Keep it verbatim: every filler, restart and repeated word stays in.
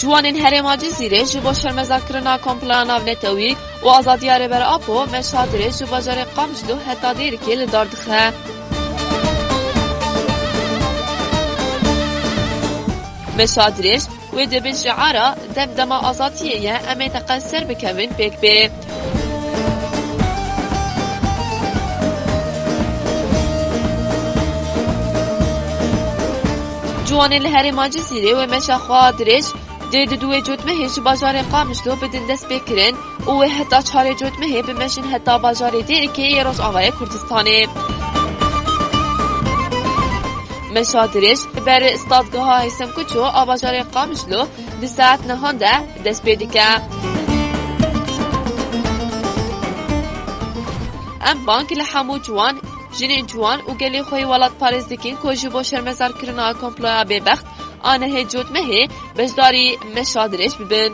Ciwanên herêma Cizîrê ji bo şermezarkirina komploya navnetewî û azadiya Rêber Apo, meşa dirêj ji bajarê Qamişlo heta Dêrikê li dar dixe. Meşa dirêj wê dibin şiara "Dem dema azadiyê ye, em ê teqez ser bikevin" pêk bê. Ciwanên li herêma Cizîrê wê meşa xwe dirêj dê di duê Cotmehê ji bajarê Qamişlo bidin destpêkirin û wê heta çarê Cotmehê bimeşin heta bajarê Dêrikê yê Rojavayê Kurdistanê. Meşa dirêj li ber stadgeha Heysemkuço a bajarê Qamişlo di saet nehan de dest pê dike. Em bang li hemû ciwan, jinên ciwan û gelê xwe yê welatparêz dikin ku ji bo şermezarkirina komploya bêbext a nehê Cotmehê beşdarî meşa dirêj bibin.